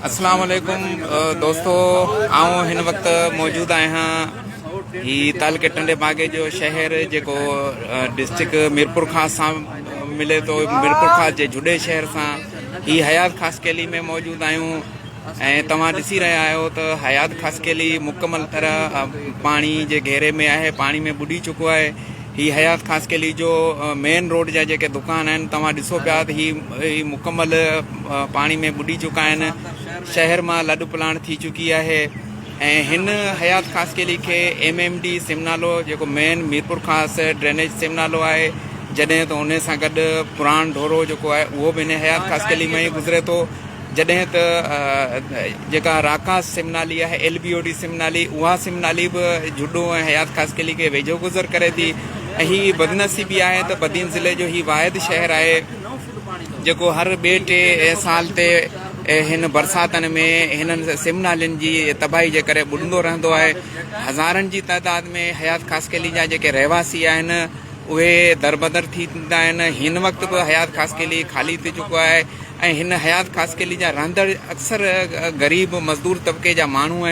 اسلام عليڪم دوستو آئون هن وقت موجود آهيان هي تعلقي ٽنڊي باگي جو شهر جيڪو ڊسٽرڪٽ ميرپور خاص سان ملي ٿو ميرپور خاص جي جھڏي شهر سان هي حيات خاصخيلي ۾ موجود آهيون ۽ توهان ڏسي رهيا آهيو ته حيات خاصخيلي مڪمل طرح پاڻي جي گهيري ۾ آهي پاڻي ۾ ٻڏي چڪو آهي هي حيات خاصخيلي جو مين روڊ جا جيڪي دڪان آهن توهان ڏسو پيا ته هي هي مڪمل پاڻي ۾ ٻڏي چڪا آهن شهر مان لڏ پلاڻ ٿي چڪي آهي ۽ هن حيات خاصخيلي کي ايم ايم ڊي سم نالو جيڪو مين ميرپورخاص ڊرينيج سم نالو آهي جڏهن ته ان سان گڏ پراڻ ڍورو جيڪو آهي اهو به هن حيات خاصخيلي مان ئي گذري ٿو جڏهن ته جيڪا راڪاس سم نالي آهي ايل بي او ڊي سم نالي اها سم نالي به جهڏو ۽ حيات خاصخيلي کي ويجهو گذر ڪري ٿي ۽ هي بدنصيبي آهي ته بدين ضلعي جو هي واحد شهر آهي جيڪو هر ٻئي ٽي سال تي هن برساتن ۾ هنن سم نالين جي تباهي جي ڪري ٻڏندو رهندو آهي هزارن جي تعداد ۾ حيات خاصخيلي جا جيڪي رهواسي آهن اهي دربدر ٿي ويندا آهن هن وقت به حيات خاصخيلي خالي ٿي چڪو آهي ۽ هن حيات خاصخيلي جا رهندڙ اڪثر غريب مزدور طبقي جا ماڻهو آهن.